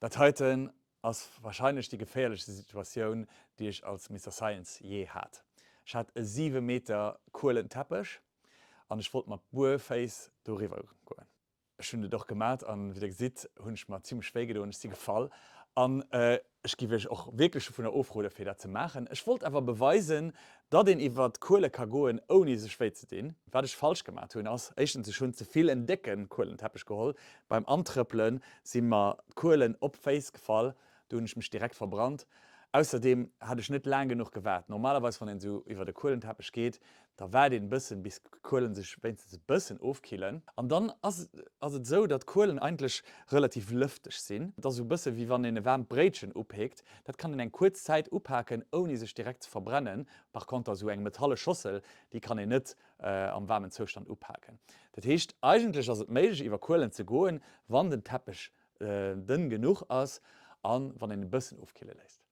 Dat heiten ass wahrscheinlech déi geféierlechste Situatioun, déi ech als Mister Science jee hat. Ech hat e 7 Meter Kuelenteppech an ech wollt mat Buerféiss doriwwer goen. Ech hunn et och gemat an wéi der gesitt hunn ech mer zimlech wéi gedoen. Ech si gefall an ech giff iech och wierklech dovunner ofroden fir dat ze maachen. Ech wollt awer beweisen, datt een iwwert Kuele ka goen ouni sech wéi ze dinn. Wat ech falsch gemat hunn ass, éischtens ech hunn ze vill en décke Kuelenteppech geholl. Beim Antrëppelen si mer d'Kuelen op d'Féiss gefall, do hunn ech mech direkt verbrannt. Ausserdeem hat ech net laang genuch gewaart. Normalerweis wann een esou iwwert e Kuelenteppech geet, Da waart een e bëssen, bis d'Kuelen sech wéinstens e bëssen ofkillen. An dann ass ass et esou, datt Kuelen eigentlech relativ lëfteg sinn. Et ass esou e bësse wéi wann een e waarmt Bréitchen upeekt. Dat kann een eng kuerz Zäit upaken, ouni sech direkt ze verbrennen. Par konter esou eng metalle Schossel, déi kann een net am waarmen Zoustand upaken. Dat heescht, eigentlech ass et méiglech iwwer Kuelen ze goen, wann den Teppech dënn genuch ass an wann een e bëssen ofkille léisst.